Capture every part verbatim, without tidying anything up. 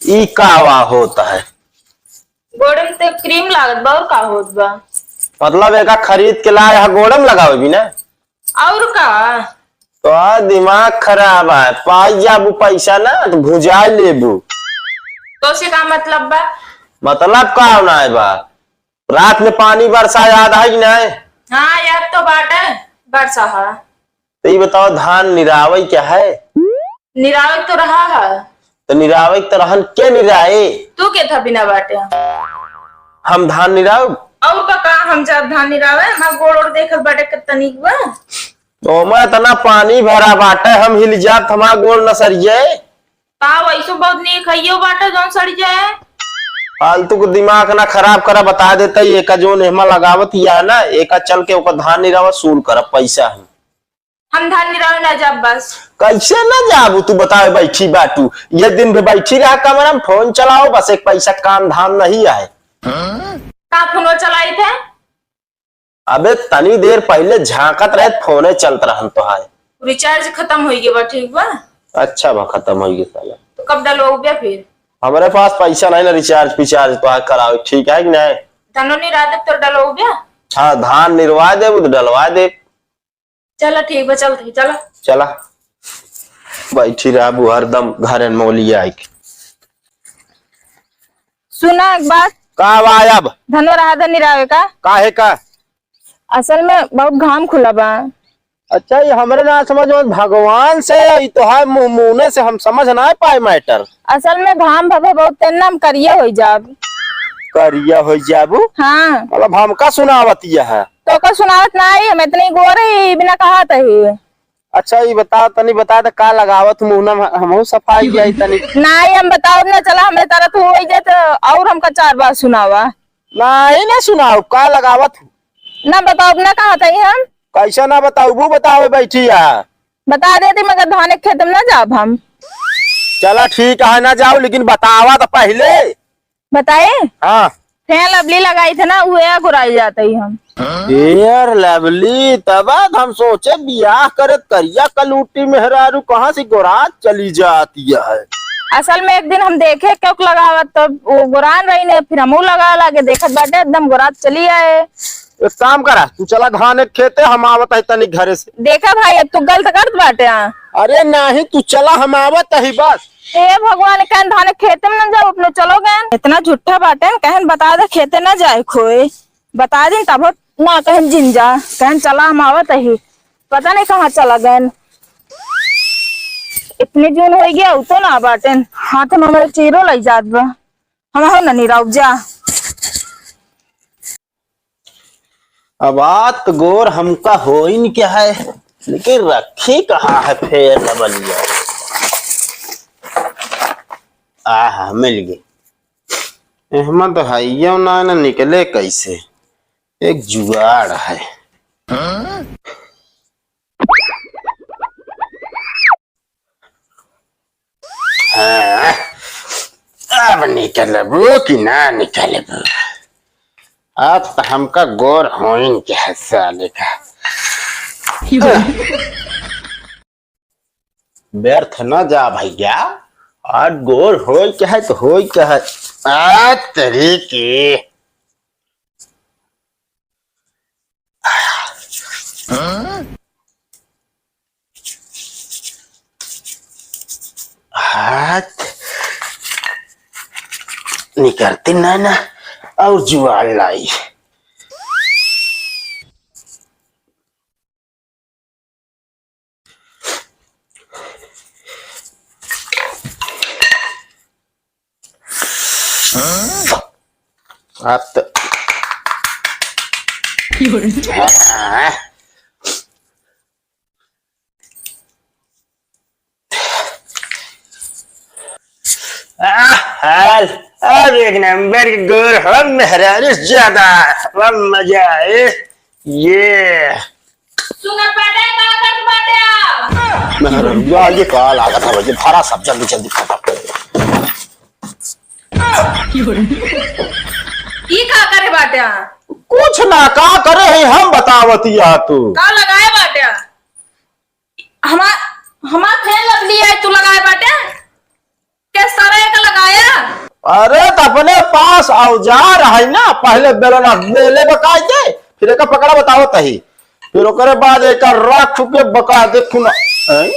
ई का वा होत है? गोड़े में तो क्रीम लागत बा, और का होत बा? मतलब एका खरीद के लाए हा, गोड़े में लगावे भी ना? और का? तो आ दिमाग खराब है, पाई जाबू पैसा ना तो भुजाए लेबू। तो से का मतलब बा? मतलब का ना है बा? रात में पानी बरसा याद है कि नहीं? हाँ, याद तो बाटे, बरसा है। तो ये बताओ, धान निरावे क्या है? निरावे तो रहा है। तो निरावे तो रहन के निराए? तू के था बिना बाटे? हम धान निराव? और का, का हम जाब धान निरावे? हमार गोड़ ओड़ देखल बाटे कितना नीक बा। तो मैं इतना पानी भरा बाटे, हम हिल जात, हमार गोड़ न सरिये। का वैसो बहुत नीक हइयो बाटे जौन सड़ जाए? फालतू के दिमाग ना खराब करा, बता देता ही, एका जौन एहमा लगावत ही है ना, एका चल के ओका धान निरावा सूल करब, पैसा है। हम धान निरावे ना जाब बस। कैसे ना जाबू तू, बतावे बैठी बाटू, ये दिन भी बैठी रहा कमरा में, फोन चलाओ बस, एक पैसा काम धाम नहीं है। का फोन चलाई थे? अबे तनी देर पहले झांकत रहे, फोने चलत रहन तो है। रिचार्ज खत्म हो गया बा, ठीक बा? अच्छा बा, खत्म हो गया साला। तो कब डलवाओगे फिर? हमारे पास पैसा नहीं ना, रिचार्ज पिचार्ज तो है करावे, ठीक है कि नहीं? धनो नहीं रहते तो डलवाओगे? हाँ, धान निरवा दे, वो तो डलवा दे। चला ठीक बा, चलते ही, चला। चला। बैठी रहबू हरदम घरे में मोलिया आइके। सुना एक बात। का बा अब? धनवा रहा था निरावे का। काहे का? असल में बहुत घाम खुला बा। अच्छा, ये हमरे ना समझ में, भगवान से, ये तो है मुंह मुंह से, हम समझ ना पाए मैटर। असल में घाम भभे बहुत, तेन्ना हम करिया हो जाब। करिया हो जाबू? हाँ। मतलब हमका सुनावत यह है? तोका सुनावत नाई, हम इतनी गोर ही बिना कहा तही। अच्छा, ई बता, तनी बता दे, का लगावत मुंह में, हमहू सफाई जाई तनी। नाई, हम बताओ ना, चला, हमरे तरफ हो ही जाए तो और हमका चार बात सुनावा। नाई ना सुनाओ, का लगावत? ना बताओ ना, कहा तही हम। कैसे ना बताओ, वो बतावे बैठी है। बता देती, मगर धाने के खेत में ना जाब हम। चला ठीक है, ना जाओ, लेकिन बतावा तो पहले। बताए? हाँ। Fair Lovely लगाई थे ना, उहे गोराई जात ही हम। Fair Lovely, तब हम सोचे बियाह करे करिया कलूटी मेहरारू कहाँ से गोरात चली जाती है। असल में एक दिन हम देखे क्यों लगावत, तो वो गोरान रही ने, फिर हमहू लगा लागे, देखत बाटे एकदम गोरात चली आए। एक काम करा, तू चला धान एक खेते, हम आवत है तनी घरे से। देखा भाई, अब तू गलत करत बाटे। हाँ। अरे नहीं, तू चला, हम आवत ही बस। ए भगवान, कहन धान खेते में न जाओ, अपने चलो गए। इतना झूठा बाटे, कहन बता दे खेते न जाए खोए। बता दिन तब ना कहन जिन जा, कहन चला हम आवत ही। पता नहीं कहाँ चला गए। इतनी जून हो गया, उ तो ना बाटेन। हाथ में हमारे चीरो लग जात बा। हम हो ना निराउब जा। अब आत गोर हमका होइन क्या है, लेकिन रखी कहाँ है फेर लबलिया। आहा, मिल गई। एहमा तो हइयो ना, ना निकले कैसे, एक जुगाड़ है। हाँ, अब निकलबू कि ना निकलबू? अब तो हमका गोर होइन के है साले का। व्यर्थ न जा भैया, आज गोर होई के है तो होई के है। आ तेरी की। हाथ निकलती ना ना और जुआर लाई। आप तो आह, हाल, अब एक नंबर के गोर हो, मेहरारू ज्यादा, अब मजा आए। ये। सुनत बाटे, का करत बाटे आप? मेहरारू, ये का लागत है, ये भरा सब जल्दी, जल्दी खत्म कर दे। ई का करे बाटे? कुछ ना, का करे है, हम बतावत या तू। का लगाए बाटे? हमार, हमार फेयर लवली है, तू लगाए बाटे? के सारा एक लगाया? पास औजार है ना, पहले बेलना बेले बकाई दे, फिर एका पकड़ा बतावत ही, फिर ओकरे बाद एका रख के बका दे खुना। हैं?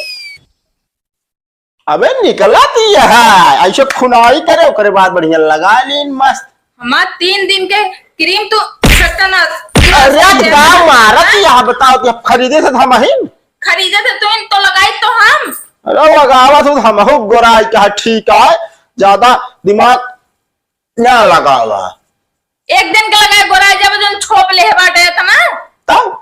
अबे निकलत ही है, ऐसे खुनाई करे, ओकरे बाद बढ़िया लगा लीन मस्त। हमार तीन दिन के क्रीम तू सत्यानाश। अरे का मारत ही है, बताओ कि खरीदे से हम ही। खरीदे से तू तो लगाई तो हम। अरे लगावा तू, हम हो गोराई का ठीक है, ज्यादा दिमाग ना लगावा। एक दिन के लगाए गोराई जब जन छोप ले बाटे इतना। तब?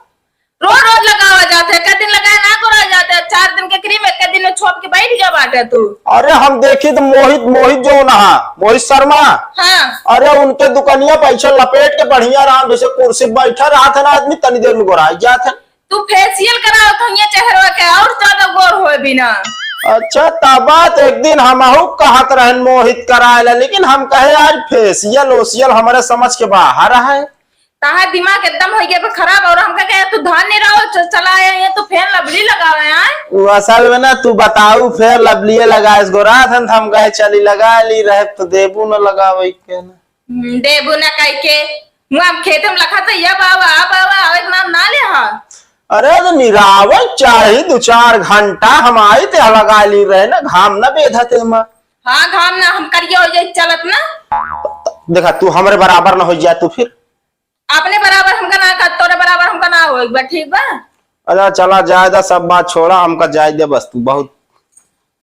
रोज रोज लगावा जाते, एक दिन लगाए ना गोराई जाते, चार दिन के क्रीम एक दिन में छोप के बैठ गया बाटे तू। अरे हम देखी तो मोहित, मोहित जो ना, मोहित शर्मा। हाँ। अरे उनके दुकनिया पे ऐसे लपेट के बढ़िया आराम से कुर्सी बैठा रहा था ना आदमी, तनी देर में गोराई जात है। तू फेशियल करावत हो ये चेहरवा के, और ज्यादा गोर होए बिना। अच्छा, तब बात एक दिन हमहू कहत रहन मोहित कराए ला, लेकिन हम कहे आज फेशियल ओशियल हमारे समझ के बाहर है। ताहा दिमाग एकदम हो गया खराब, और हमका कहे तू धान नहीं रहो, च-, चला आया ये तो फेयर लवली लगावे आए। वो असल में ना तू बताऊ फेयर लवली लगाए गोरा थन, हम कहे चली लगा ली रहे तो देबू न लगावे के ना। हम्म, देबू ना कह के, मुआ हम खेत में लखा तो या बाबा, आ बाबा, आवे के नाम ना ले हा। अरे तो निरावे चाही, दो चार घंटा हम आई ते लगा ली रहे ना, घाम ना बेधा ते हम। हाँ, घाम ना, हम करिए हो जाए चलत ना। देखा, तू हमरे बराबर ना हो जा तू फिर। अपने बराबर हमका ना कर, तोरे बराबर हमका ना होए, बा, ठीक बा? अच्छा, चला जाए दा, सब बात छोड़ा, हमका जाए दे बस, तू बहुत